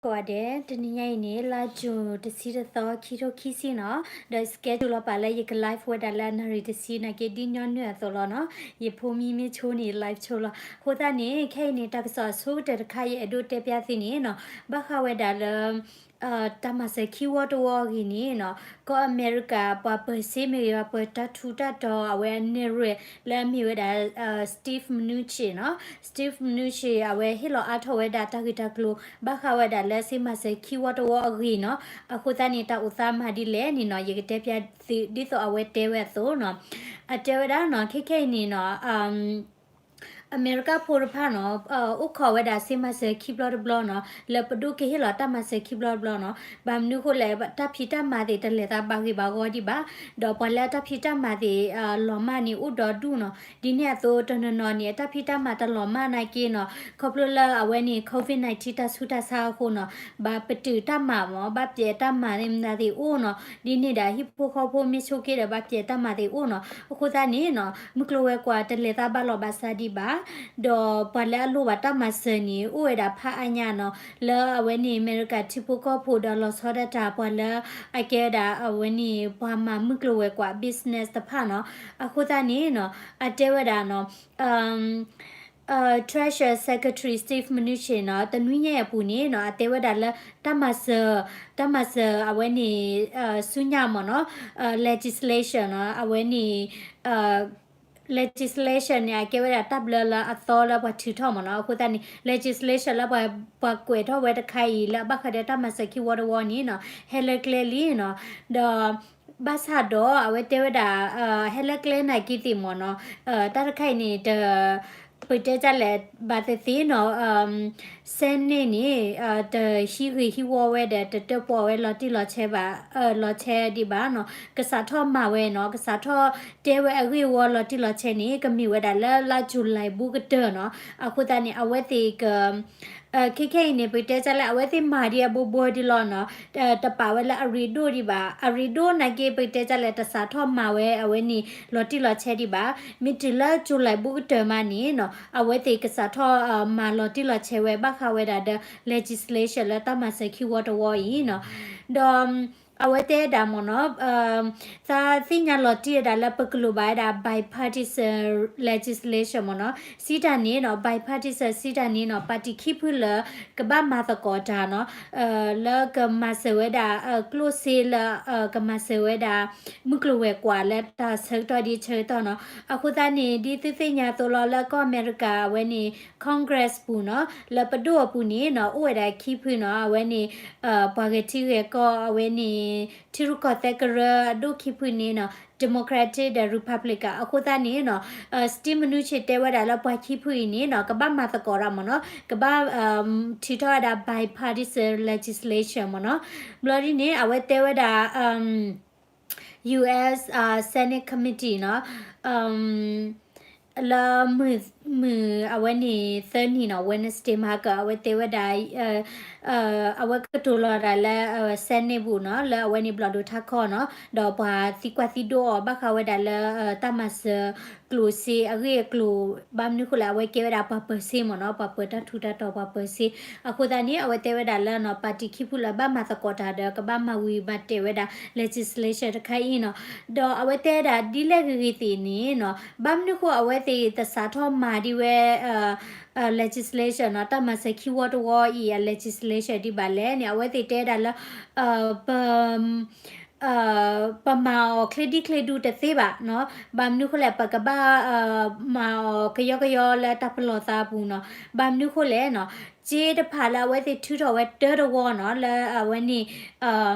ကိးဂၤဒဲး, တနံၤညါအံၤန့ၣ် လါယူၤတဆံတသီ ခံထိခံဆံနီၤ, ဒီး schedule လီၤပာ်လၢယက live ဝဲဒၣ်လၢအနၣ်ရံၣ်တဆံ နာ်က့ဒ်ညီနုၢ်အသိးလီၤနီၤ, ယဖိမံမ့ၢ်ဆိန့ၣ် live ဆိလီၤ. အဃိသတးန့ၣ် ခဲအံၤန့ၣ် တၢ်ကစီၣ်အဆိကတၢၢ်တခါ ယအဲၣ်ဒိးတဲပျၢ်သုန့ၣ်နီၤ, ဘၣ်ဃးဝဲဒၣ်လၢ တၢ်မၤစၢၤခံဝီတဝီအဂ့ၢ်န့ၣ်နီၤ, ကီၢ်အမဲရကၤ ပှၤပၢၤစ့မ့ၢ်ဂ့ၤ ပှၤပၢၤတၢ်ထူးတၢ်တီၤ အဝဲအနဲၣ်ရွဲၣ်လၢအမ့ၢ်ဝဲဒၣ် Steve Mnuchin နီၤ, Steve Mnuchin အဝဲဟ့ၣ်လီၤအါထီၣ်ဝဲဒၣ်တၢ်ဂ့ၢ်တၢ်ကျိၤ ဘၣ်ဃးဝဲဒၣ်လၢစ့မၤစၢၤခံဝီတဝီအဂ့ၢ်နီၤ. အဃိသတးန့ၣ် တၢ်အိၣ်သးမၤဒ်လဲၣ်န့ၣ်နီၤ, ယကတဲပျၢ်သုဒ်သိးအဝဲတဲဝဲအသိးနီၤ. အတဲဝဲဒၣ်နီၤ, ခဲခဲအံၤန့ၣ်နီၤ အမဲရကၤဖိတဖၣ်နီၤ, အိၣ်ခိးဝဲဒၣ်စ့မၤစၢၤခံဘျီတဘျီနီၤ, လၢပဒိၣ်ကဟ့ၣ်လီၤတၢ်မၤစၢၤခံဘျီတဘျီနီၤ. ဘၣ်မနုၤဃိလဲၣ်, တၢ်ဖံးတၢ်မၤသ့ၣ်တလဲၤသးဘၣ်ဂ့ၤဘၣ်ဂီၢ်ဒံးဘၣ်, ဒီးပှၤလၢအတၢ်ဖံးတၢ်မၤသ့ၣ် လီၤမၢ်န့ၣ် အိၣ်ဒီဒူၣ်နီၤ. ဒ်န့ၣ်အသိးတနီၤနီၤန့ၣ် အတၢ်ဖံးတၢ်မၤတလီၤမၢ်နာ်က့နီၤ, ခီဖျိလၢအဝဲန့ၣ် COVID nineteen တၢ်ဆူးတၢ်ဆါအဃိနီၤ, ဘၣ်ပတုာ်တၢ်မၤမ့ၢ် ဘၣ်ပျဲးတၢ်မၤသ့ၣ်မနုၤသ့ၣ်အိၣ်နီၤ. ဒ်န့ၣ်ဒီးဟံၣ်ဖိဃီဖိမ့ၢ်ဆိက့ဒီး ဘၣ်ပျဲးတၢ်မၤသ့ၣ်အိၣ်နီၤ. အဃိသတးန့ၣ်နီၤ, မုၢ်ကျိၤဝဲၤကွာ်တလဲၤသးဘၣ်လီၤဘၣ်စးဒံးဘၣ်, ဒီးပှၤလၢအလိၣ်ဘၣ်တၢ်မၤစၢၤန့ၣ် အိၣ်ဝဲဒၣ်ဖးအါညါနီၤ, လၢအဝဲန့ၣ် အမဲရကၤထံဖိကီၢ်ဖိဒီးလီၤဆီဒၣ်တၢ် ပှၤလၢအကဲဝဲဒၣ်အဝဲန့ၣ် ပှၤမၤမုၢ်ကျိၤဝဲၤကွာ် business တဖၣ်နီၤ. အဃိသတးန့ၣ်နီၤ, အတဲဝဲဒၣ်နီၤ, Treasury Secretary Steve Mnuchin နီၤ, တနွံညါအံၤအပူၤန့ၣ်နီၤ, အတဲဝဲဒၣ်လၢ တၢ်မၤစၢၤ, တၢ်မၤစၢၤအဝဲန့ၣ် ဆူညါမ့ၢ်နီၤ, legislation နီၤ, အဝဲန့ၣ် legislation န့ၣ် အကဲဝဲဒၣ်တၢ်ဘျၢလၢအသီလၢပှၤထုးထီၣ်မ့ၢ်နီၤ. အဃိသတးန့ၣ် legislation လၢပှၤကွဲးထီၣ်ဝဲတခါအံၤ လၢအဘၣ်ဃးဒီးတၢ်မၤစၢၤခံဝီတဝီန့ၣ်နီၤ, ဟဲလၢကျဲလံနီၤ. ဒီးဘၣ်ဆၣ်ဒီးအဝဲတဲဝဲဒၣ် ဟဲလၢကျဲနာ်က့သ့ၣ်မ့ၢ်နီၤ, တၢ်တခါအံၤန့ၣ် တ ပတဲတၢ်လဲၣ်ဘၣ်သ့ၣ်သ့ၣ်နီၤ, Senate န့ၣ် တဟံးဂ့ၢ်ဟံးဝီဝဲဒီး တတၢၣ်ပီၣ်ဝဲလီၤတံၢ်လီၤဆဲးဘၣ်, လီၤဆဲးဒံးဘၣ်နီၤ. ကစးထီၣ်မၤဝဲနီၤ, ကစးထီၣ်တဲဝဲအဂ့ၢ်အဝီလီၤတံၢ်လီၤဆဲးန့ၣ် ကမ့ၢ်ဝဲဒၣ်လၢလါ July ဘူးကတၢၢ်နီၤ. အဃိသတးန့ၣ် အဝဲသ့ၣ်က ခဲခဲအံၤန့ၣ် ပတဲတၢ်လၢအဝဲသ့ၣ်မၤဒံးအဘိဘိဒံးလီၤနီၤ, တပာ်ဝဲလၢအရ့ဒိၣ်ဒံးဘၣ်. အရ့ဒိၣ်နာ်က့ ပတဲတၢ်လၢတစးထီၣ်မၤဝဲအဝဲန့ၣ် လီၤတံၢ်လီၤဆဲးဒံးဘၣ်. မ့ၢ်တုၤလၢ July ဘူးကတၢၢ်မးန့ၣ်နီၤ, အဝဲသ့ၣ်ကစးထီၣ်မၤလီၤတံၢ်လီၤဆဲးဝဲ ဘၣ်ဃးဝဲဒၣ်ဒီး legislation လၢတၢ်မၤစၢၤခံဝီတဝီအံၤနီၤ. ဒီး အဝဲတဲဒၣ်မ့ၢ်နီၤ, သးသ့ၣ်ညါလီၤတံၢ်ဝဲဒၣ်လၢပကလိၣ်ဘၣ်ဝဲဒၣ် bipartisan legislation မ့ၢ်နီၤ. စံးတၢ်န့ၣ်နီၤ, bipartisan စံးတၢ်န့ၣ်နီၤ, ပၣ်တံၣ်ခံဖုလၢကဘၣ်မၤသကိးတၢ်နီၤ, လၢကမၤစၢၤဝဲဒၣ် ကျိၣ်စ့လၢ ကမၤစၢၤဝဲဒၣ် မုၢ်ကျိၤဝဲၤကွာ်လၢတၢ်ဆၢကတီၢ်ဒ်ဆၢကတီၢ်နီၤ. အဃိသတးန့ၣ် ဒ်သုသ့ၣ်ညါအသိးလီၤ လၢကီၢ်အမဲရကၤအဝဲန့ၣ် Congress ပူၤနီၤ, လၢပဒိၣ်အပူၤန့ၣ်နီၤ အိၣ်ဝဲဒၣ်ခံဖုနီၤ, အဝဲန့ၣ် ပှၤဂဲၤထံဂဲၤကီၢ် အဝဲန့ၣ် ထံရူၢ်ကီၢ်သဲးကရၢအဒိၣ်ခံဖုန့ၣ်နီၤ, Democratic ဒီး Republican. အဃိသတးန့ၣ်နီၤ, Steve Mnuchin တဲဝဲဒၣ်လၢပှၤခံဖုအံၤန့ၣ်နီၤ ကဘၣ်မၤသကိးတၢ်မ့ၢ်နီၤ, ကဘၣ် ထုးထီၣ်ဝဲဒၣ် bipartisan legislation မ့ၢ်နီၤ. ဘျီဒ်န့ၣ် အဝဲတဲဝဲဒၣ် US Senate Committee နီၤ, လၢမုၢ် မုၢ်အဝဲန့ၣ်သၢနံၤနီၤ, Wednesday မဟါက အဝဲတဲဝဲဒၣ် အဝဲကတိၤလီၤဒၣ်လၢ Senate ပူၤနီၤ, လၢအဝဲန့ၣ်ဘျီၣ်ဒိၣ်ထးခီနီၤ, ဒီးပှၤသံကွၢ်သံဒိးအီၤ ဘၣ်ဃးဝဲဒၣ်လၢ တၢ်မၤစၢၤကျိၣ်စ့အဂ့ၢ်အကျိၤ, ဘၣ်မနုၤဃိလဲၣ် အဝဲကဲဝဲဒၣ်ပှၤပၢၤစ့မ့ၢ်နီၤ, ပှၤပၢၤတၢ်ထူးတၢ်တီၤပှၤပၢၤစ့. အဃိသတးန့ၣ် အဝဲတဲဝဲဒၣ်လၢနီၤ, ပၣ်တံၣ်ခံဖုလၢဘၣ်မၤသကိးတၢ်ဒီး ကဘၣ်မၤဝံၤမၤတဲာ်ဝဲဒၣ် legislation တခါအံၤနီၤ. ဒီးအဝဲတဲဒၣ်ဒ်လဲၣ်ဂ့ၤဂ့ၤသ့ၣ်န့ၣ်နီၤ, ဘၣ်မနုၤဃိအဝဲသ့ၣ်တစးထီၣ်မၤဒံးဝဲ legislation နီၤ, တၢ်မၤစၢၤခံဝီတဝီအံၤအ legislation ဒံးဘၣ်လဲၣ်န့ၣ် အဝဲသ့ၣ်တဲဒၣ်လၢ ပ ပမၤအီၤချ့ဒံချ့ဒူတသ့ဘၣ်နီၤ, ဘၣ်မနုၤဃိလဲၣ် ပကဘၣ် မၤအီၤကယီကယီလၢတၢ်ပလီၢ်သးအပူၤနီၤ, ဘၣ်မနုၤဃိလဲၣ်နီၤ, စ့တဖၣ်လၢအဝဲသ့ၣ်ထုးထီၣ်ဝဲတၢတဝီနီၤ, လၢအဝဲန့ၣ်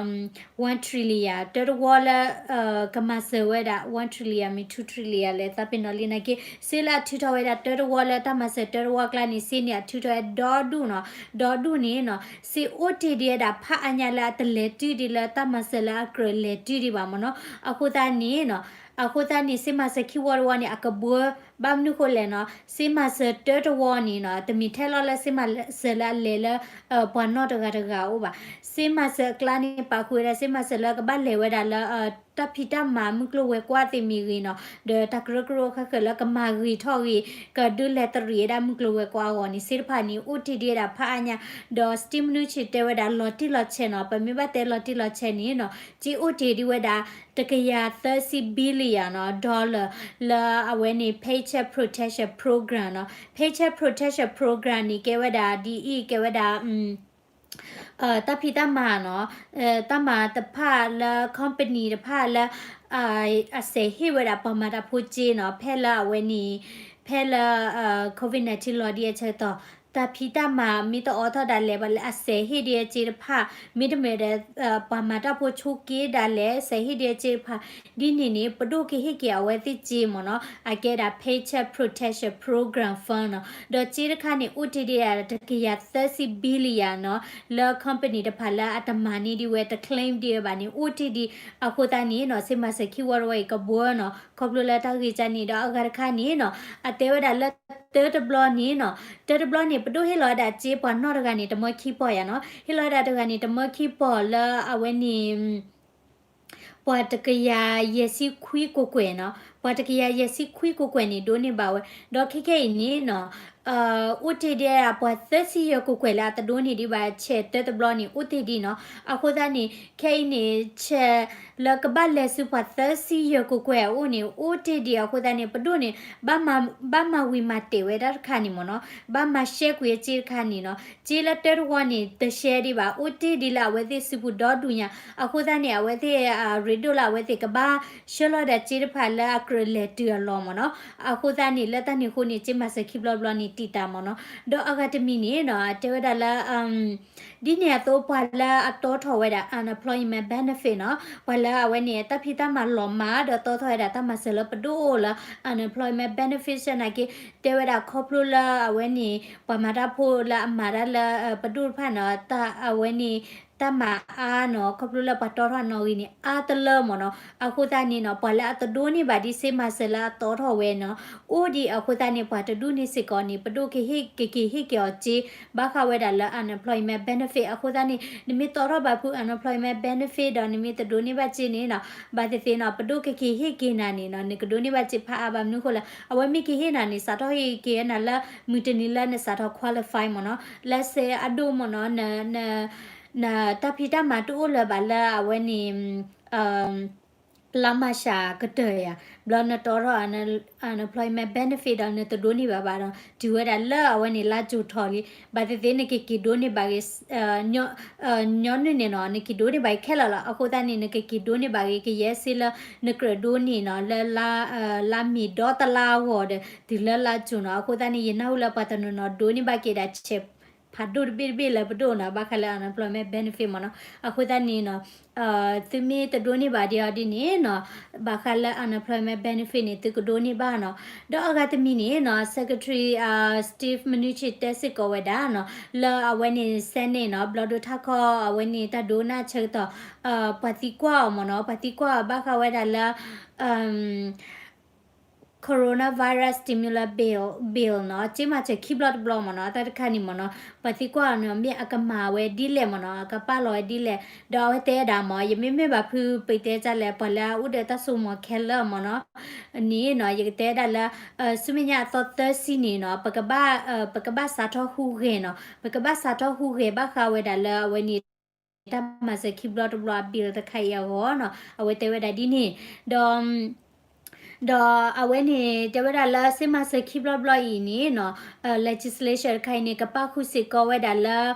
one trillion တၢတဝီလၢ ကမၤစၢၤဝဲဒၣ် one trillion မ့ၢ် two trillion လဲၣ် သးပ့ၤနီၣ်လံနာ်က့, စ့လၢအထုးထီၣ်ဝဲဒၣ်တၢတဝီလၢတၢ်မၤစၢၤတၢတဝီအကျါန့ၣ် စ့န့ၣ်အထုးထီၣ်ဝဲဒီဒူၣ်နီၤ, ဒီဒူၣ်န့ၣ်နီၤ, စ့အိၣ်တ့ၢ်ဒံးဝဲဒၣ်ဖးအါညါလၢအတလဲၤတုၤဒံးလၢတၢ်မၤစၢၤလၢအကြၢးလဲၤတုၤဒံးဘၣ်မ့ၢ်နီၤ. အဃိသတးန့ၣ်နီၤ, အဃိသတးန့ၣ် စ့မၤစၢၤခံဝီတဝီန့ၣ် အကဘှၢ ဘၣ်မနုၤဃိလဲၣ်နီၤ, စ့မၤစၢၤတၢတဝီန့ၣ်နီၤ, တမ့ၢ်ထဲလီၤလၢစ့မၤစၢၤလၢအလဲၤလၢ ပှၤနီၢ်တဂၤတဂၤအအိၣ်ဘၣ်. စ့မၤစၢၤအကျါန့ၣ် ပာ်ဃုာ်ဝဲဒၣ် စ့မၤစၢၤလၢကဘၣ်လဲၤဝဲဒၣ်လၢ တၢ်ဖံးတၢ်မၤမုၢ်ကျိၤဝဲၤကွာ်သ့ၣ်မ့ၢ်ဂ့ၤနီၤ, ဒီးတၢ်ကရၢကရိခဲလၢာ်လၢကမၤဂ့ၤထီၣ်ဂ့ၤ ကဒုးလဲၤတရံးဝဲဒၣ်မုၢ်ကျိၤဝဲၤကွာ်အဂီၢ်န့ၣ် စ့တဖၣ်န့ၣ် အိၣ်တ့ၢ်ဒံးဝဲဒၣ်ဖးအါညါ, ဒီး Steve Mnuchin တဲဝဲဒၣ်လီၤတံၢ်လီၤဆဲးနီၤ, ပမ့ၢ်ဘၣ်တဲလီၤတံၢ်လီၤဆဲးန့ၣ်နီၤ, စ့အိၣ်တ့ၢ်ဒံးဝဲဒၣ် တကယၤသၢဆံ billion နီၤ dollar လၢအဝဲန့ၣ် Paycheck Protection Program နီၤ. Paycheck Protection Program န့ၣ် ကဲဝဲဒၣ်ဒ်အံၤ ကဲဝဲဒၣ် တၢ်ဖံးတၢ်မၤနီၤ, တၢ်မၤတဖၣ်လၢ company တဖၣ်လၢ အစဲးဟ့ၣ်ဝဲဒၣ်ပှၤမၤတၢ်ဖိစ့နီၤ, ဖဲလၢအဝဲန့ၣ် ဖဲလၢ COVID nineteen လီၤဒံးအဆၢကတီၢ် တၢ်ဖံးတၢ်မၤမ့ၢ်တအိးထီၣ်ဒၣ်လဲာ် ဘၣ်လၢအစဲးဟ့ၣ်ဒံးအစ့တဖၣ် မ့တမ့ၢ်ဒီး ပှၤမၤတၢ်ဖိဆိးက့ဒၣ်လဲာ် စဲးဟ့ၣ်ဒံးအစ့တဖၣ် ဒ်န့ၣ်န့ၣ် ပဒိၣ်ကဟ့ၣ်က့ၤအဝဲသ့ၣ်စ့မ့ၢ်နီၤ, အကဲဒၣ် Paycheck Protection Program Fund နီၤ, ဒီးစ့တခါန့ၣ် အိၣ်တ့ၢ်ဒံးတကယၤသၢဆံ billion နီၤ, လၢ company တဖၣ်လၢအတမၤန့ၢ်ဒံးဝဲ တ claim ဒံးဝဲဘၣ်န့ၣ် အိၣ်တ့ၢ်ဒံး, အဃိသတးန့ၣ်နီၤ စ့မၤစၢၤခံဝီတဝီအံၤကဘှီနီၤ, ခီဖျိလၢတၢ်ဂ့ၢ်ကန့ၣ် ဒီးအဂၤတခါန့ၣ်နီၤ အတဲဝဲဒၣ်လၢတၢတဘျီန့ၣ်နီၤ, တၢတဘျီန့ၣ် ပဒိၣ်ဟ့ၣ်လီၤဝဲဒၣ်စ့ပှၤနီၢ်တဂၤန့ၣ် တမၢခံပီၢ်ယၤနီၤ, ဟ့ၣ်လီၤဝဲဒၣ်တဂၤန့ၣ် တမၢခံပီၢ်လၢအဝဲန့ၣ် ပှၤတကယၤယဲၢ်ဆံခွံကကွဲၢ်နီၤ, ပှၤတကယၤယဲၢ်ဆံခွံကကွဲၢ်န့ၣ် ဒိးန့ၢ်ဘၣ်ဝဲ, ဒီးခဲခဲအံၤန့ၣ်နီၤ အိၣ်တ့ၢ်ဒံးပှၤသၢဆံယဲၢ်ကကွဲၢ်လၢအတဒိးန့ၢ်ဒံးဘၣ် ဆဲးတၢတဘျီန့ၣ် အိၣ်တ့ၢ်ဒံးနီၤ, အဃိသတးန့ၣ် ခဲအံၤန့ၣ် ဆဲးလၢကဘၣ်လဲၤဆူပှၤသၢဆံယဲၢ်ကကွဲၢ်အအိၣ်န့ၣ် အိၣ်တ့ၢ်ဒံးအဃိသတးန့ၣ် ပဒိၣ်န့ၣ် ဘၣ်မၤဝံၤမၤတဲာ်ဝဲဒၣ်တခါန့ၣ်မ့ၢ်နီၤ, ဘၣ်မၤရှဲကွံာ်အစ့တခါန့ၣ်နီၤ, စ့လၢတၢတဝီန့ၣ် တရှဲဒံးဘၣ် အိၣ်တ့ၢ်ဒံးလၢအဝဲသ့ၣ်စုပူၤဒီဒူၣ်ညါ, အဃိသတးန့ၣ် အဝဲသ့ၣ် ရ့ဒိၣ်လၢအဝဲသ့ၣ်ကဘၣ်ဆှၢလီၤဒၣ်စ့တဖၣ်လၢအကြၢးလဲၤတုၤအလီၢ်မ့ၢ်နီၤ, အဃိသတးန့ၣ် လၢတၢ်န့ၣ်အဃိန့ၣ် စ့မၤစၢၤခံဘျီတဘျီန့ၣ် တံာ်တာ်မ့ၢ်နီၤ, ဒီးအဂၤတမံၤန့ၣ်နီၤ တဲဝဲဒၣ်လၢ ဒ်န့ၣ်အသိးပှၤလၢအတီထီၣ်ဝဲဒၣ် unemployment benefit နီၤ, ပှၤလၢအဝဲန့ၣ် တၢ်ဖံးတၢ်မၤလီၤမၢ် ဒီးတီထီၣ်ဝဲဒၣ်တၢ်မၤစၢၤလၢပဒိၣ်အိၣ်လၢ unemployment benefit နာ်က့ တဲဝဲဒၣ်ခီဖျိလၢအဝဲန့ၣ် ပှၤမၤတၢ်ဖိလၢအမၤတၢ်လၢပဒိၣ်တဖၣ်နီၤ တၢ်အဝဲန့ၣ် တၢ်မၤအါနီၤ ခီဖျိလၢပှၤတီထီၣ်နီၣ်ဂံၢ်န့ၣ် အါတလၢမ့ၢ်နီၤ, အဃိသတးန့ၣ်နီၤ ပှၤလၢအတဒိးန့ၢ်ဘၣ်ဒ်စ့မၤစၢၤလၢအတီထီၣ်ဝဲနီၤ အိၣ်ဒံးအဃိသတးန့ၣ် ပှၤတဒူၣ်န့ၢ်စ့ၢ်ကီးန့ၣ် ပဒိၣ်ကဟ့ၣ်ကက့ၤဟ့ၣ်က့ၤအီၤစ့ ဘၣ်ဃးဝဲဒၣ်လၢ unemployment benefit အဃိသတးန့ၣ် နမ့ၢ်တီထီၣ်ဘၣ်ဖု unemployment benefit ဒီးနမ့ၢ်တဒိးန့ၢ်ဘၣ်စ့န့ၣ်နီၤ ဘၣ်သ့ၣ်သ့ၣ်နီၤ ပဒိၣ်ကက့ၤဟ့ၣ်က့ၤနၤန့ၣ်နီၤ နကဒိးန့ၢ်ဘၣ်စ့ဖးအါဘၣ်မနုၤဃိလဲၣ် အဝဲမ့ၢ်က့ၤဟ့ၣ်နၤန့ၣ် စးထီၣ်ဟ့ၣ်က့ၤနၤလၢ မုၢ်တနံၤလၢနစးထီၣ် qualify မ့ၢ်နီၤ လၢစ့အဒိၣ်မ့ၢ်နီၤ နတၢ်ဖံးတၢ်မၤတအိၣ်လၢၤဘၣ်လၢအဝဲန့ၣ် လါမၢ်ၡးကတၢၢ်ယၤ ဘျီနတီထီၣ် unemployment benefit ဒီးနတဒိးန့ၢ်ဘၣ်ဘၣ်ဒီး တုၤဝဲဒၣ်လၢအဝဲန့ၣ်လါကၠိၤထီၣ်လံ ဘၣ်သ့ၣ်သ့ၣ်နကက့ၤဒိးန့ၢ်ဘၣ်ဂ့ၤ ညီနုၢ်န့ၣ်နီၤ နက့ၤဒိးန့ၢ်ဘၣ်ဂ့ၤခဲလၢာ်လီၤ အဃိသတးန့ၣ် နကက့ၤဒိးန့ၢ်ဘၣ်ဂ့ၤ ကယဲၢ်စ့လၢနကြၢးဒိးန့ၢ်နီၤ လၢ လါမ့ၤဒီတလါအဂီၢ်ဒီး တုၤလၢလါကၠိၤနီၤ အဃိသတးန့ၣ် ယနၢ်ဟူလၢပှၤတနီၤနီၤ ဒိးန့ၢ်ဘၣ်က့ၤဒၣ်ဆဲး ဖးဒိၣ်တဘ့ၣ်တဘ့ၣ်လၢပဒိၣ်နီၤ ဘၣ်ဃးလၢ unemployment benefit မ့ၢ်နီၤ အဃိသတးန့ၣ်နီၤ သုမ့ၢ်တဒိးန့ၢ်ဘၣ်ဒံးအီၤဒ်န့ၣ်နီၤ ဘၣ်ဃးလၢ unemployment benefit န့ၣ် သုကဒိးန့ၢ်ဘၣ်နီၤ ဒီးအဂၤတမံၤန့ၣ်နီၤ Secretary Steve Mnuchin တဲစ့ၢ်ကီးဝဲဒၣ်နီၤ လၢအဝဲန့ၣ် Senate နီၤ ဘျီဒိထၣ်ခီအဝဲန့ၣ် တၢ်ဒိကနၣ်ဆၢကတီၢ် ပှၤသံကွၢ်အီၤမ့ၢ်နီၤ ပှၤသံကွၢ်အီၤဘၣ်ဃးဝဲဒၣ်လၢ Coronavirus Stimulus Bill Bill နီၤ စ့မၤစၢၤခံဘျီတဘျီမ့ၢ်နီၤ တၢ်တခါန့ၣ်မ့ၢ်နီၤ ပှၤသံကွၢ်အီၤန့ၣ် မ့ၢ်အကမၤဝဲဒ်လဲၣ်မ့ၢ်နီၤ အကပာ်လီၤဝဲဒ်လဲၣ် ဒီးအဝဲတဲဒၣ်မ့ၢ် ယမ့မ့ၢ်ဘၣ်ဖု ပတဲတၢ်လဲၣ် ပှၤလၢအအိၣ်ဒီးတၢ်စိမိၤခဲလၢာ်မ့ၢ်နီၤ န့ၣ်နီၤ ယကတဲဒၣ်လၢ ဆူမဲာ်ညါအသီသၢဆံန့ၣ်နီၤ ပကဘၣ် ပကဘၣ်စးထီၣ်ဟူးဂဲၤနီၤ ပကဘၣ်စးထီၣ်ဟူးဂဲၤဘၣ်ဃးဝဲဒၣ်လၢအဝဲန့ၣ် တၢ်မၤစၢၤခံဘျီတဘျီအ bill တခါအံၤအဂီၢ်နီၤ အဝဲတဲဝဲဒၣ်ဒ်န့ၣ် ဒီး ဒီးအဝဲန့ၣ် တဲဝဲဒၣ်လၢစ့မၤစၢၤခံဘျီတဘျီအံၤန့ၣ်နီၤ legislation တခါအံၤန့ၣ် ကပာ်ဃုာ်စ့ၢ်ကီးဝဲဒၣ်လၢ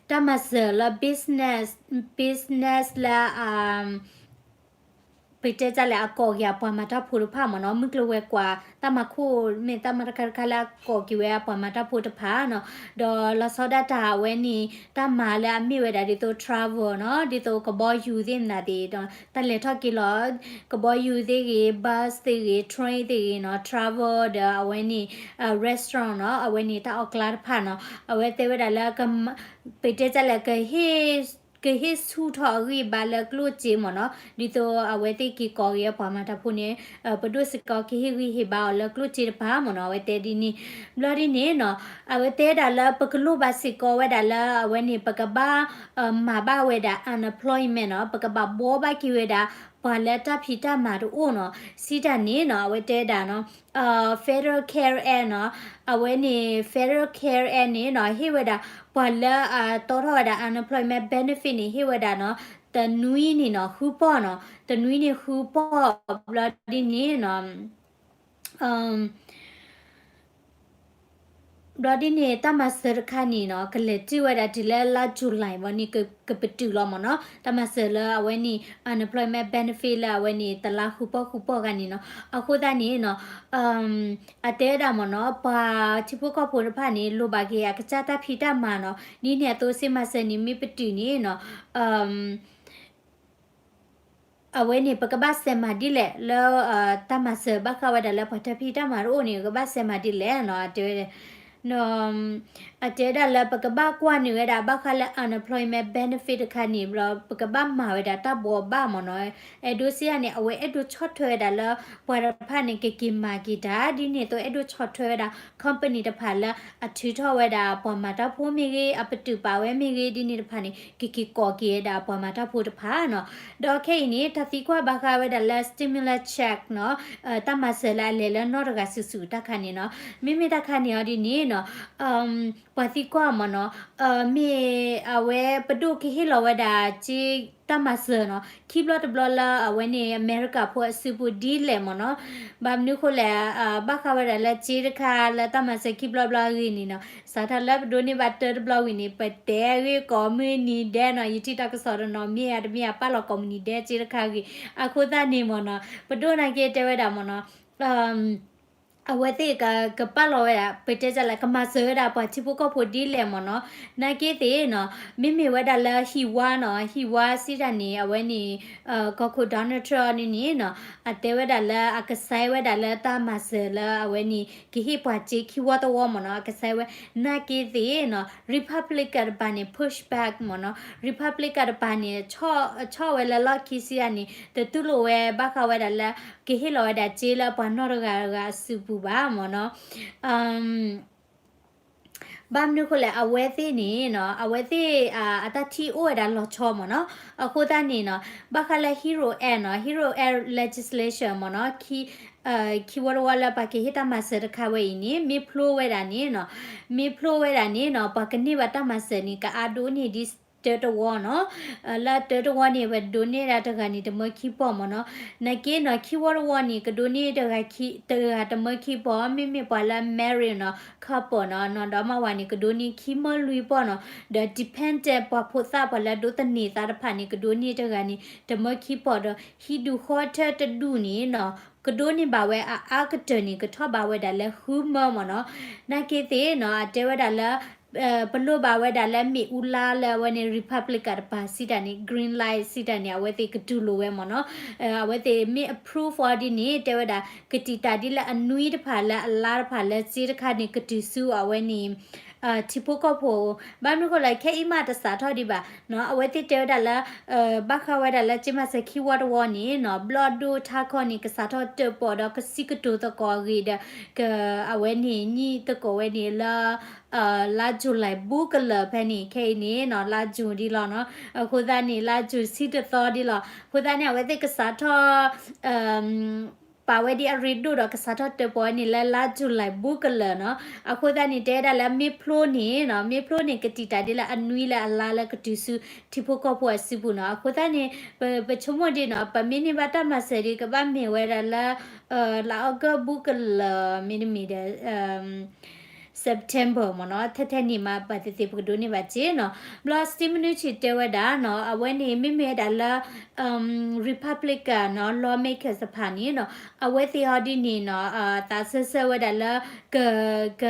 တၢ်မၤစၢၤလၢ business business လၢ ပတဲတၢ်လဲၣ် အကိးက့ၤအပှၤမၤတၢ်ဖိတဖၣ်မ့ၢ်နီၤ မုၢ်ကျိၤဝဲၤကွာ် တၢ်မၤခိၣ် မ့ၢ်တၢ်မၤတခါတခါလၢအကိးက့ၤဝဲအပှၤမၤတၢ်ဖိတဖၣ်နီၤ ဒီးလီၤဆီဒၣ်တၢ်အဝဲန့ၣ် တၢ်မၤလၢအမ့ၢ်ဝဲဒၣ်ဒ်သိး travel နီၤ ဒ်သိးကဘီယူၤသ့ၣ်မနုၤသ့ၣ်ဒီး တၢ်လဲၤထီၣ်က့ၤလီၤ ကဘီယူၤသ့ၣ်ဂ့ၤ bus သ့ၣ်ဂ့ၤ train သ့ၣ်ဂ့ၤနီၤ travel ဒီးအဝဲန့ၣ် restaurant နီၤ အဝဲန့ၣ်တၢ်အီၣ်ကျါတဖၣ်နီၤ အဝဲတဲဝဲဒၣ်လၢ ပတဲတၢ်လဲၣ် ကဟ့ၣ် ကဟ့ၣ်ဆူၣ်ထီၣ်အဂံၢ်အဘါလၢကျိၣ်စ့မ့ၢ်နီၤ, ဒ်သိးအဝဲသ့ၣ်က့ၤကိးက့ၤအပှၤမၤတၢ်ဖိန့ၣ် ပဒိၣ်စ့ၢ်ကီးကဟ့ၣ်ဂံၢ်ဟ့ၣ်ဘါအီၤလၢကျိၣ်စ့တဖၣ်မ့ၢ်နီၤ, အဝဲတဲဒ်န့ၣ်. ဘျီဒ်န့ၣ်နီၤ, အဝဲတဲဒၣ်လၢပကလိၣ်ဘၣ်စ့ၢ်ကီးဝဲဒၣ်လၢအဝဲန့ၣ် ပကဘၣ် မၤဘၣ်ဝဲဒၣ် unemployment နီၤ, ပကဘၣ်ဘှီဘၣ်က့ၤဝဲဒၣ် ပှၤလၢတၢ်ဖံးတၢ်မၤတအိၣ်နီၤ, စံးတၢ်န့ၣ်နီၤ, အဝဲတဲဒၣ်နီၤ Federal Care Act နီၤ, အဝဲန့ၣ် Federal Care Act န့ၣ်နီၤ, ဟ့ၣ်ဝဲဒၣ် ပှၤလၢအတီထီၣ်ဝဲဒၣ် unemployment benefit န့ၣ် ဟ့ၣ်ဝဲဒၣ်နီၤ, တနွံန့ၣ်နီၤ ဃုပီၢ်နီၤ, တနွံန့ၣ်ဃုပီၢ် ဘျီဒ်န့ၣ်နီၤ ဘျီဒ်န့ၣ် တၢ်မၤစၢၤတခါန့ၣ်နီၤ ကလဲၤတုၤဝဲဒၣ်တုၤလၢလါ July ဘၣ်န့ၣ် ကပတုာ်လီၤမ့ၢ်နီၤ, တၢ်မၤစၢၤလၢအဝဲန့ၣ် unemployment benefit လၢအဝဲန့ၣ် တလါဃုပီၢ်ဃုပီၢ်ဂၤန့ၣ်နီၤ, အဃိသတးန့ၣ်နီၤ အတဲဝဲဒၣ်မ့ၢ်နီၤ ပှၤထံဖိကီၢ်ဖိတဖၣ်န့ၣ် လိၣ်ဘၣ်က့ၤအကစၢ်တၢ်ဖံးတၢ်မၤနီၤ, ဒ်န့ၣ်အသိး စ့မၤစၢၤန့ၣ် မ့ၢ်ပတုာ်န့ၣ်နီၤ အဝဲန့ၣ် ပကဘၣ်စဲးမၤဒ်လဲၣ်လၢ တၢ်မၤစၢၤဘၣ်ဃးဝဲဒၣ်လၢပှၤတၢ်ဖံးတၢ်မၤတအိၣ်န့ၣ် ကဘၣ်စဲးမၤဒ်လဲၣ်နီၤ, တဲဝဲ အတဲဝဲဒၣ်လၢပကဘၣ်ကွၢ်န့ၢ်ဝဲဒၣ်ဘၣ်ဃးလၢ unemployment benefit တခါန့ၣ် ဘျီ ပကဘၣ်မၤဝဲဒၣ်တၢ်ဘှီဘၣ်မ့ၢ်နီၤ, အဲၣ်ဒိးစ့ၢ်န့ၣ် အဝဲအဲၣ်ဒိးဆီၣ်ထွဲဝဲဒၣ်လၢ ပှၤတဖၣ်န့ၣ် ကက့ၤမၤက့ၤတၢ် ဒ်န့ၣ်အသိးအဲၣ်ဒိးဆီၣ်ထွဲဝဲဒၣ် company တဖၣ်လၢအထုးထီၣ်ဝဲဒၣ် ပှၤမၤတၢ်ဖိမ့ၢ်ဂ့ၤ အပတုာ်ပာ်ဝဲမ့ၢ်ဂ့ၤ ဒ်န့ၣ်တဖၣ်န့ၣ် ကက့ၤကိးက့ၤဝဲဒၣ်ပှၤမၤတၢ်ဖိတဖၣ်နီၤ, ဒီးခဲအံၤန့ၣ် တၢ်သံကွၢ်ဘၣ်ဃးဝဲဒၣ်လၢ stimulus check နီၤ, တၢ်မၤစၢၤလၢအလဲၤလၢနီၢ်တဂၤစုာ်စုာ်တၢ်ခါန့ၣ်နီၤ, မ့မ့ၢ်တၢ်ခါန့ၣ်အီၤဒ်န့ၣ်နီၤ ပှၤသံကွၢ်မ့ၢ်နီၤ, မ့ၢ်အဝဲပဒိၣ်ကဟ့ၣ်လီၤဝဲဒၣ်စ့တၢ်မၤစၢၤနီၤ, ခံဘျီတဘျီလၢအဝဲန့ၣ် အမဲရကၤဖိအစုပူၤဒ်လဲၣ်မ့ၢ်နီၤ, ဘၣ်မနုၤဃိလဲၣ်, ဘၣ်ဃးဝဲဒၣ်လၢစ့တခါလၢတၢ်မၤစၢၤခံဘျီတဘျီအဂ့ၢ်န့ၣ်နီၤ, စးထီၣ်လၢပဒိးန့ၢ်ဘၣ်တၢတဘျီဝံၤန့ၣ် ပတဲဂ့ၢ်ကိးမုၢ်နံၤဒဲးနီၤ, ယထံၣ်တၢ်ကစီၣ်တနီၤ မ့ၢ်အတမ့ၢ်အပာ်လီၤကိးမုၢ်နံၤဒဲးစ့တခါအဂ့ၢ်, အဃိသတးန့ၣ်မ့ၢ်နီၤ, ပဒိၣ်နာ်က့တဲဝဲဒၣ်မ့ၢ်နီၤ အဝဲသ့ၣ်ကပာ်လီၤဝဲဒၣ် ပတဲဒ်လဲၣ် ကမၤစၢၤဝဲဒၣ်ပှၤထံဖိကီၢ်ဖိဒ်လဲၣ်မ့ၢ်နီၤ, နာ်က့သ့ၣ်နီၤ, မ့မ့ၢ်ဝဲဒၣ်လၢဟံၣ်ဝါနီၤ, ဟံၣ်ဝါစံးတၢ်န့ၣ် အဝဲန့ၣ် ကီၢ်ခိၣ် Donald Trump န့ၣ်န့ၣ်နီၤ, အတဲဝဲဒၣ်လၢအကစဲဝဲဒၣ်လၢတၢ်မၤစၢၤလၢအဝဲန့ၣ် ကဟ့ၣ်ပှၤစ့ခံဝီတဝီမ့ၢ်နီၤ, အကစဲဝဲ နာ်က့သ့ၣ်နီၤ, Republican တပၤန့ၣ် push back မ့ၢ်နီၤ, Republican တပၤန့ၣ် ဆီၣ်ဝဲလၢလီၢ်ခံစံးတၢ်န့ၣ် တတူၢ်လိာ်ဝဲဘၣ်ဃးဝဲဒၣ်လၢ ကဟ့ၣ်လီၤဝဲဒၣ်စ့လၢပှၤနီၢ်တဂၤဂၤအစုပူၤဘၣ်မ့ၢ်နီၤ, ဘၣ်မနုၤဃိလဲၣ် အဝဲသ့ၣ်န့ၣ်နီၤ, အဝဲသ့ၣ် အတၢ်ထံၣ်အိၣ်ဝဲဒၣ်လီၤဆီမ့ၢ်နီၤ, အဃိသတးန့ၣ်နီၤ, ဘၣ်ဃးလၢ Hero Act နီၤ, Hero Act legislation မ့ၢ်နီၤ, ခံဝီတဝီလၢပှၤကဟ့ၣ်တၢ်မၤစၢၤတခါဝဲအံၤန့ၣ် မ့ၢ်ဖျိဝဲဒၣ်န့ၣ်နီၤ, မ့ၢ်ဖျိဝဲဒၣ်န့ၣ်နီၤ, ပှၤကန့ၢ်ဘၣ်တၢ်မၤစၢၤန့ၣ် ကအါဒိၣ်န့ၢ်ဒ်တၢတဝီနီၤ, လၢတၢတဝီန့ၣ် ပဒိးန့ၢ်ဒၣ်တဂၤန့ၣ် တမၢခံပီၢ်မ့ၢ်နီၤ, နာ်က့နီၤ ခံဝီတဝီန့ၣ် ကဒိးန့ၢ်တဂၤတမၢခံပီၢ်, မ့မ့ၢ်ပှၤလၢ married နီၤ couple နီၤ, နီၢ်ဒီးမါဝၤန့ၣ် ကဒိးန့ၢ်ခံမၢလွံၢ်ပီၢ်နီၤ, ဒီး dependent ပှၤဖိသၣ်ပှၤလၢအဒိးသန့ၤသးတဖၣ်န့ၣ် ကဒိးန့ၢ်တဂၤန့ၣ် တမၢခံပီၢ်ဒီး ဟံၣ်ဒူၣ်ဃီထၢတဒူၣ်န့ၣ်နီၤ, ကဒိးန့ၢ်ဘၣ်ဝဲအအါကတၢၢ်န့ၣ် ကထီၣ်ဘၣ်ဝဲဒၣ်လၢဃုမၢမ့ၢ်နီၤ, နာ်က့သ့ၣ်နီၤ အတဲဝဲဒၣ်လၢ ပလိၣ်ဘၣ်ဝဲဒၣ်လၢမ့ၣ်အူလါလၢအဝဲန့ၣ် Republican တပၤစံးတၢ်န့ၣ် green light စံးတၢ်န့ၣ် အဝဲသ့ၣ်ကတူၢ်လိာ်ဝဲမ့ၢ်နီၤ, အဝဲသ့ၣ်မ့ၢ် approve အီၤဒ်န့ၣ် တဲဝဲဒၣ် ကတံာ်တာ်ဒ်လၢအနွံတဖၣ်လၢအလါတဖၣ်လၢစ့တခါန့ၣ် ကတုၤဆူအဝဲန့ၣ် ထံဖိကီၢ်ဖိ, ဘၣ်မနုၤဃိလဲၣ် ခဲအံၤမးတစးထီၣ်ဒံးဘၣ်နီၤ, အဝဲသ့ၣ်တဲဝဲဒၣ်လၢ ဘၣ်ဃးဝဲဒၣ်လၢစ့မၤစၢၤခံဝီတဝီန့ၣ်နီၤ, ဘျီၣ်ဒိၣ်ထးခီန့ၣ် ကစးထီၣ်တၢၣ်ပီၣ်ဒီးကစံးကတိၤသကိးအဂ့ၢ်ဒီး အဝဲန့ၣ် ညှိသကိးဝဲန့ၣ်လၢ လါ July ဘူးကလၢာ်ဖဲန့ၣ် ခဲအံၤန့ၣ်နီၤ လါ June ဒ်လီၤနီၤ, အဃိသတးန့ၣ် လါ June ဆံတသီဒ်လီၤ, အဃိသတးန့ၣ် အဝဲသ့ၣ်ကစးထီၣ် ပာ်ဝဲဒ်အရ့ဒိၣ်ဒီးကစးထီၣ်တၢၣ်ပီၣ်ဝဲန့ၣ်လၢလါ July ဘူးကလၢာ်နီၤ, အဃိသတးန့ၣ် တဲဝဲဒၣ်လၢမ့ၢ်ဖျိန့ၣ်နီၤ, မ့ၢ်ဖျိန့ၣ် ကတံာ်တာ်ဒ်လၢအနွံလၢအလါလၢကတုၤဆူထံဖိကီၢ်ဖိအစုပူၤနီၤ, အဃိသတးန့ၣ် ပဆိကမိၣ်ဒ်နီၤ, ပမ့ၢ်န့ၢ်ဘၣ်တၢ်မၤစၢၤဒ် ကဘၣ်မ့ၢ်ဝဲဒၣ်လၢ လါ August ဘူးကလၢာ် မ့တမ့ၢ်ဒီး September မ့ၢ်နီၤ, ထဲထဲန့ၣ်မး ပသ့ၣ်သ့ၣ်ပကဒိးန့ၢ်ဘၣ်စ့နီၤ, ဘျီ Steven Mnuchin တဲဝဲဒၣ်နီၤ, အဝဲန့ၣ်မ့မ့ၢ်ဝဲဒၣ်လၢ Republican နီၤ lawmakers တဖၣ်န့ၣ်နီၤ, အဝဲသ့ၣ်ဟီဒ်န့ၣ်နီၤ, သးစၢၢ်ဆၢဝဲဒၣ်လၢ က က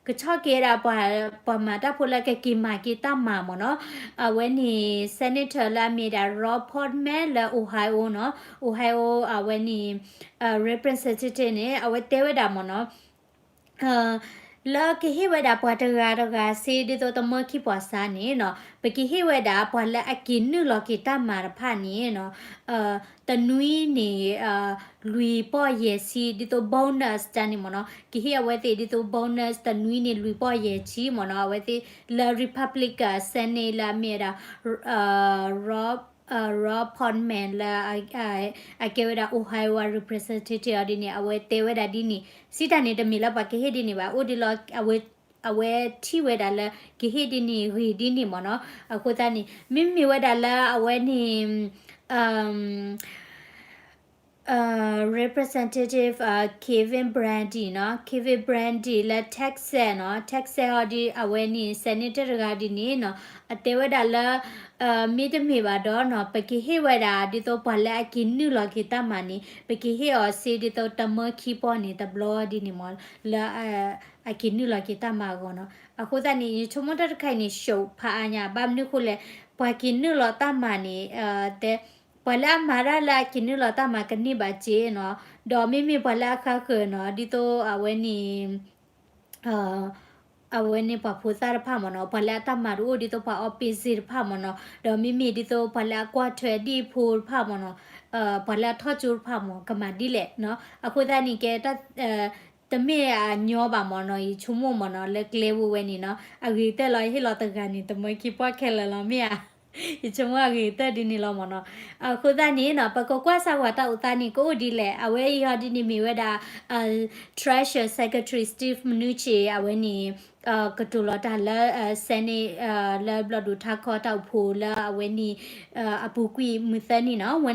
ဆီၣ်က့ၤဝဲဒၣ် ပှၤမၤတၢ်ဖိလၢကက့ၤမၤက့ၤတၢ်မၤမ့ၢ်နီၤ, အဝဲန့ၣ် Senator လၢအမ့ၢ်ဒၣ် Rob Portman လၢ Ohio နီၤ, Ohio အဝဲန့ၣ် representative န့ၣ် အဝဲတဲဝဲဒၣ်မ့ၢ်နီၤ, လၢကဟ့ၣ်ဝဲဒၣ်ပှၤတဂၤတဂၤစ့ ဒ်သိးတမၢခံပီၢ်စးန့ၣ်နီၤ, ပကဟ့ၣ်ဝဲဒၣ်ပှၤလၢအက့ၤနုာ်လီၤက့ၤတၢ်မၤတဖၣ်န့ၣ်နီၤ, တနွံန့ၣ် လွံၢ်ပီၢ်ယဲၢ်ဆံ ဒ်သိး bonus တၢ်န့ၣ်မ့ၢ်နီၤ, ကဟ့ၣ်အဝဲသ့ၣ်ဒ်သိး bonus တနွံန့ၣ် လွံၢ်ပီၢ်ယဲၢ်ဆံမ့ၢ်နီၤ, အဝဲသ့ၣ်လၢ Republican Senate လၢအမ့ၢ်ဝဲဒၣ် Rob Portman လၢ အကဲဝဲဒၣ် Ohio representative အီၤဒ်န့ၣ် အဝဲတဲဝဲဒၣ်ဒ်န့ၣ်, စံးတၢ်န့ၣ် တမ့ၢ်လၢပှၤကဟ့ၣ်ဒ်န့ၣ်ဘၣ်, အိၣ်ဒ်လီၤ အဝဲထံၣ်ဝဲဒၣ်လၢ ကဟ့ၣ်ဒ်န့ၣ်ဂ့ၤဒ်န့ၣ်မ့ၢ်နီၤ, အဃိသတးန့ၣ် မ့မ့ၢ်ဝဲဒၣ်လၢအဝဲန့ၣ် Representative Kevin Brady နီၤ, Kevin Brady လၢ Texas နီၤ, Texas အီၤဒ်အဝဲန့ၣ် Senator တဂၤဒ်န့ၣ်နီၤ, အတဲဝဲဒၣ်လၢ မ့တမ့ၢ်ဘၣ်ဒီးနီၤ, ပကဟ့ၣ်ဝဲဒၣ်ဒ်သိးပှၤလၢအက့ၤနုာ်လီၤက့ၤတၢ်မၤန့ၣ် ပကဟ့ၣ်အီၤစ့ဒ်သိးတမၢခံပီၢ်န့ၣ် တဘျီဒ်န့ၣ်မ့ၢ် လၢ အက့ၤနုာ်လီၤက့ၤတၢ်မၤအဂီၢ်နီၤ, အဃိသတးန့ၣ် ယဆိကမိၣ်တၢ်တခါအံၤန့ၣ် ရှုပ်ဖးအါညါ, ဘၣ်မနုၤအဃိလဲၣ်, ပှၤက့ၤနုာ်လီၤတၢ်မၤန့ၣ် တဲ ပှၤလၢအမၤတၢ်လၢအက့ၤနုာ်လီၤတၢ်မၤကန့ၢ်ဘၣ်စ့နီၤ, ဒီးမ့မ့ၢ်ပှၤလၢအဃါဃၢၤနီၤ, ဒ်သိးအဝဲန့ၣ် အဝဲန့ၣ်ပှၤဖိသၣ်တဖၣ်မ့ၢ်နီၤ, ပှၤလၢအတၢ်မၤတအိၣ်ဒ်သိးပှၤ office တဖၣ်မ့ၢ်နီၤ, ဒီးမ့မ့ၢ်ဒ်သိးပှၤလၢအကွၢ်ထွဲဒံၣ်ဖိတဖၣ်မ့ၢ်နီၤ, ပှၤလၢအထီၣ်ကၠိတဖၣ်မ့ၢ် ကမၤဒ်လဲၣ်နီၤ, အဃိသတးန့ၣ်ကဲ တမ့ၢ်အညီဘၣ်မ့ၢ်နီၤ, ယဆိကမိၣ်မ့ၢ်နီၤ, လၢကျဲဝဲဝဲန့ၣ်နီၤ, အဂ့ၤကတၢၢ်လီၤ ဟ့ၣ်လီၤတဂၤန့ၣ် တမၢခံပီၢ်ခဲလၢာ်လီၤမ့ၢ်ဧါ, ယဆိကမိၣ်အဂ့ၤကတၢၢ်ဒ်န့ၣ်လီၤမ့ၢ်နီၤ, အဃိသတးန့ၣ်နီၤ, ပကကွၢ်စၢ်ဝဲတၢ်အိၣ်သးန့ၣ် ကအိၣ်ဒ်လဲၣ်, အဝဲအံၤဟီဒ်န့ၣ်မ့ၢ်ဝဲဒၣ် Treasury Secretary Steve Mnuchin အဝဲန့ၣ် ကတိၤလီၤတၢ်လၢ Senate လၢဘျီၣ်ဒိၣ်ထါခီတၢ်အိၣ်ဖှိၣ်လၢအဝဲန့ၣ် အပူၤကွံာ်မုၢ်သၢနံၤနီၤ,